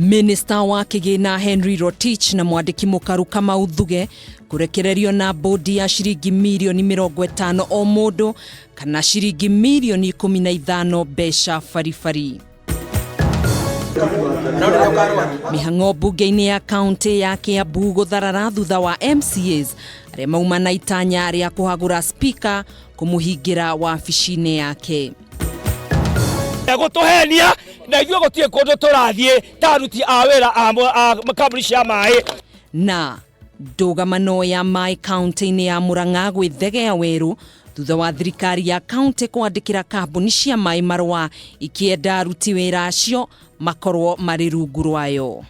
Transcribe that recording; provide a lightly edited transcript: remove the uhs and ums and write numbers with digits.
Minista wa kĩgĩna Henry Rotich na mwandĩki mũkaru Kamau Thuge kũrekererio na bũndi ya ciringi mirioni 50 o mũndũ kana ciringi mirioni 15 mbeca baribari. Mĩhang'o mbunge-inĩ ya kaunti ya Kiambu gũtharara thutha wa MCAs arĩa mauma na itanya rĩa kũhagũra spika kũmũhingĩra wabici-inĩ yake. Gũtũhenia na ithuĩ gũtirĩ kũndũ tũrathiĩ ta aruti a wĩra a kambuni cia maĩ. Na ndũgamano ya maĩ kaunti-inĩ ya Murang'a gwĩthegea werũ thutha wa thirikari ya kaunti kwandĩkĩra kambuni cia maĩ marũa ikĩenda aruti wĩra acio makorwo marĩ rungu rwayo.